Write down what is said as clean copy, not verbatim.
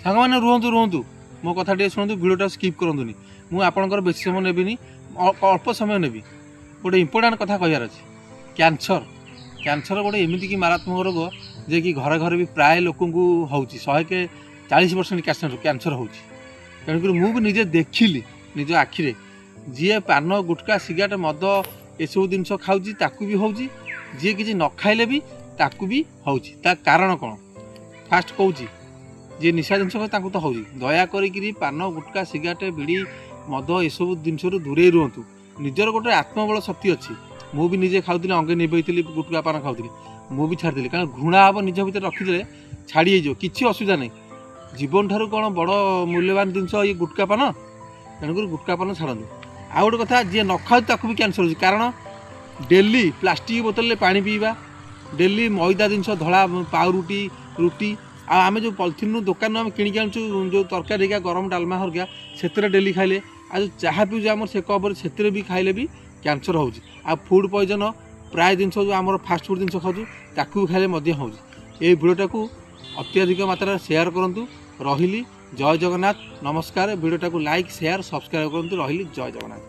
ସାଙ୍ଗମାନେ, ରୁହନ୍ତୁ ରୁହନ୍ତୁ, ମୋ କଥା ଟିକେ ଶୁଣନ୍ତୁ। ଭିଡ଼ିଓଟା ସ୍କିପ୍ କରନ୍ତୁନି। ମୁଁ ଆପଣଙ୍କର ବେଶୀ ସମୟ ନେବିନି, ଅଳ୍ପ ସମୟ ନେବି। ଗୋଟେ ଇମ୍ପୋର୍ଟାଣ୍ଟ କଥା କହିବାର ଅଛି। କ୍ୟାନ୍ସର, କ୍ୟାନ୍ସର ଗୋଟେ ଏମିତିକି ମାରାତ୍ମକ ରୋଗ ଯେ କି ଘରେ ଘରେ ବି ପ୍ରାୟ ଲୋକଙ୍କୁ ହେଉଛି। 100କେ 40% କ୍ୟାନ୍ସର ହେଉଛି। ତେଣୁକରି ମୁଁ ବି ନିଜେ ଦେଖିଲି ନିଜ ଆଖିରେ, ଯିଏ ପାନ, ଗୁଟକା, ସିଗାରେଟ୍, ମଦ ଏସବୁ ଜିନିଷ ଖାଉଛି ତାକୁ ବି ହେଉଛି, ଯିଏ କିଛି ନ ଖାଇଲେ ବି ତାକୁ ବି ହେଉଛି। ତା କାରଣ କ'ଣ? ଫାଷ୍ଟ କହୁଛି, ଯିଏ ନିଶା ଜିନିଷ ଖାଉଛି ତାଙ୍କୁ ତ ହେଉଛି। ଦୟା କରିକିରି ପାନ, ଗୁଟକା, ସିଗାରେଟ୍, ବିଡ଼ି, ମଦ ଏସବୁ ଜିନିଷରୁ ଦୂରେଇ ରୁହନ୍ତୁ। ନିଜର ଗୋଟେ ଆତ୍ମବଳ ଶକ୍ତି ଅଛି। ମୁଁ ବି ନିଜେ ଖାଉଥିଲି, ଅଙ୍ଗେ ନିଭେଇଥିଲି, ଗୁଟକା ପାନ ଖାଉଥିଲି, ମୁଁ ବି ଛାଡ଼ିଦେଲି। କାରଣ ଘୃଣା ହେବ ନିଜ ଭିତରେ ରଖିଦେଲେ ଛାଡ଼ି ହେଇଯିବ, କିଛି ଅସୁବିଧା ନାହିଁ। ଜୀବନ ଠାରୁ କ'ଣ ବଡ଼ ମୂଲ୍ୟବାନ ଜିନିଷ ଇଏ ଗୁଟକା ପାନ? ତେଣୁକରି ଗୁଟକା ପାନ ଛାଡ଼ନ୍ତୁ। ଆଉ ଗୋଟେ କଥା, ଯିଏ ନ ଖାଉଛି ତାକୁ ବି କ୍ୟାନ୍ସର ହେଉଛି। କାରଣ ଡେଲି ପ୍ଲାଷ୍ଟିକ୍ ବୋତଲରେ ପାଣି ପିଇବା, ଡେଲି ମଇଦା ଜିନିଷ, ଧଳା ପାଉରୁଟି, ରୁଟି, ଆଉ ଆମେ ଯେଉଁ ପଲିଥିନ୍ରୁ ଦୋକାନରୁ ଆମେ କିଣିକି ଆଣୁଛୁ ଯେଉଁ ତରକାରୀ ହେରିକା, ଗରମ ଡାଲମା ହେରିକା, ସେଥିରେ ଡେଲି ଖାଇଲେ, ଆଉ ଯେଉଁ ଚାହା ପିଉଛୁ ଆମର ସେ କପରେ, ସେଥିରେ ବି ଖାଇଲେ ବି କ୍ୟାନ୍ସର ହେଉଛି। ଆଉ ଫୁଡ଼୍ ପଏଜନ୍, ପ୍ରାୟ ଜିନିଷ ଯେଉଁ ଆମର ଫାଷ୍ଟଫୁଡ଼୍ ଜିନିଷ ଖାଉଛୁ, ତାକୁ ବି ଖାଇଲେ ମଧ୍ୟ ହେଉଛି। ଏଇ ଭିଡ଼ିଓଟାକୁ ଅତ୍ୟଧିକ ମାତ୍ରାରେ ସେୟାର କରନ୍ତୁ। ରହିଲି, ଜୟ ଜଗନ୍ନାଥ, ନମସ୍କାର। ଭିଡ଼ିଓଟାକୁ ଲାଇକ୍, ସେୟାର, ସବସ୍କ୍ରାଇବ୍ କରନ୍ତୁ। ରହିଲି, ଜୟ ଜଗନ୍ନାଥ।